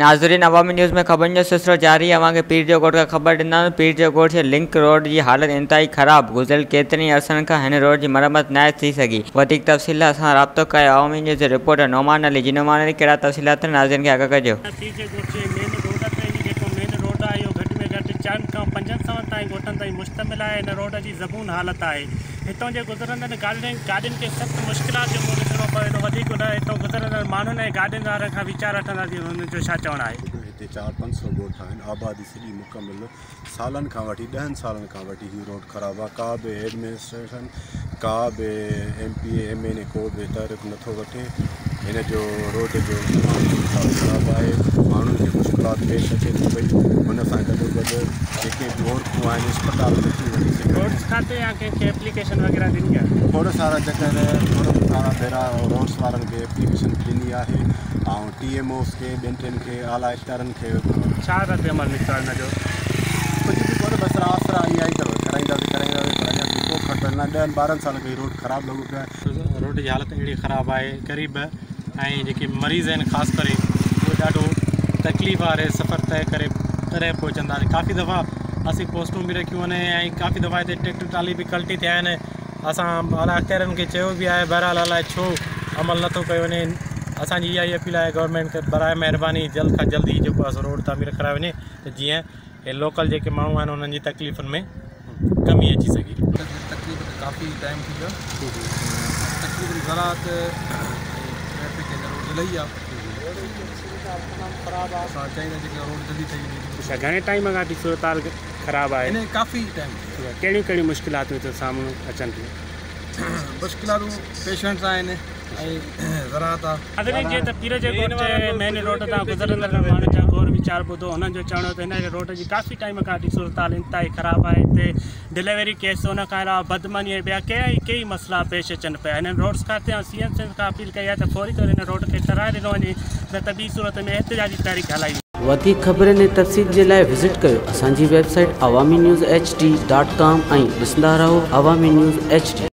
ناظرين عوامي نيوز ۾ خبرن جو سلسلو جاري اوهان کي پير جو ڳوٺ کان خبر ڏينداسون پير جو ڳوٺ جي لنڪ روڊ جي حالت انتهائي خراب گذريل ڪيترن ئي عرصن کان هن روڊ جي مرمت ناهي ٿي سگهي وڌيڪ تفصيل لاء اسان سان رابطو ڪيو عوامي نيوز جو رپورٽر نعمان علي جي نعمان علي ڪهڙا تفصيلات آهن ناظرين کي آگاهه ڪجو. پير جي ڳوٺ جي مين روڊ تي هي جيڪو مين روڊ آهي اهو گهٽ ۾ گهٽ چئن کان پنجن سون تائين ڳوٺن تائين مشتمل آهي هن روڊ جي زبون حالت آهي هتان جي گذرندڙ گاڏين کي سخت مشڪلات جو منهن ڏسڻو پوي ٿو وڌيڪ ان هتان گذرندڙ ماڻهن ۽ گاڏين وارن کان ويچار وٺنداسين انهن جو ڇا چوڻ آهي. هتي چار پنج سئو ڳوٺ آهن آبادي سڄي مڪمل سالن کان وٺي ڏهن سالن کان وٺي هي روڊ خراب آهي ڪا به ايڊمنسٽريشن ڪا به M P A M N A ڪو به تحرڪ نٿو وٺي هن جو روڊ جو تمام حال خراب آهي ماڻهن کي مشڪلات پيش اچي ٿي پئي ان سان گڏو گڏ جيڪي به عورتون آهن اسپتال نٿيون وڃي سگهن. روڊس کاتي يا ڪنهن کي ايپليڪيشن وغيره ڏني آهي؟ کوڙ سارا چڪر کوڙ سارا ڀيرا روڊس وارن کي ايپليڪيشن به ڏني آهي ۽ ٽي ايم اوز کي ٻين ٽن کي اعليٰ اختيارن کي. ڇا رد عمل نڪتو آهي ان جو؟ ڪجهه به ڪونه بس آسرا اها ئي ته ڪرائينداسين ڪرائينداسين پر اڃا تائين ڪو کٽ نه ڏهن ٻارهن سالن کان هي روڊ خراب لڳو پيو آهي. روڊ جي حالت اهڙي خراب آهي غريب ۽ جيڪي مريض آهن خاص ڪري اهي ڏاڍو تڪليف واري سفر طئي ڪري تڏهن پهچندا آهن ڪافي دفعا اسين پوسٽون به رکيون آهن ۽ ڪافي دفعا هتي ٽريڪٽر ٽرالي به ڪلٽي ٿيا آهن اسان اعليٰ اختيارين کي چيو به آهي بهرحال الائي ڇو عمل نٿو ڪيو وڃي اسانجي اها ئي اپيل آهي گورنمينٽ کي برائي مهرباني جلد کان جلد هي جيڪو آهي سو روڊ تعمير ڪرايو وڃي ته جيئن هي لوڪل جيڪي ماڻهو آهن انهن جي تڪليفن ۾ ڪمي اچي سگهي. تڪليف ته ڪافي ٽائيم ٿي ويو تقريبن زراعت ۽ ٽريفڪ هن روڊ الاهي آ اسان چاهيندا جيڪي روڊ جلدي ٺهي وڃي. اڇا گهڻي ٽائيم کان وٺي صورتحال خراب آهي؟ هن ڪافي ٽائيم ٿي ويو. ڪهڙيون ڪهڙيون مشڪلاتون هتي سامهون اچن ٿيون؟ مشڪلاتون پيشنٽس آهن ۽ زراعت آ. ناظرين جيئن ته پير جي ڳوٺ جي مين روڊ تان گذرندڙ ماڻهن جا غور ويچار ٻڌو هنن جو چوڻ هو ته هن روڊ جي ڪافي ٽائيم کان وٺي صورتحال انتهائي خراب آهي هتي ڊليوري ڪيس ان کان علاوه بدامني ۽ ٻيا ڪيئي ڪيئي مسئلا پيش اچن پيا هنن روڊس کاتي ۽ سي ايم سنڌ کان اپيل ڪئي آهي ته فوري طور هن روڊ کي ٺهرائي ڏنو وڃي نه ته ٻي صورت ۾ احتجاجي تحريڪ هلائي ويندي. وڌيڪ خبرن ۽ تفصيل جي لاء وزٽ ڪيو اسان جي website Awami news H D dot com ۽ ڏسندا رهو عوامي نيوز ايڇ ڊي.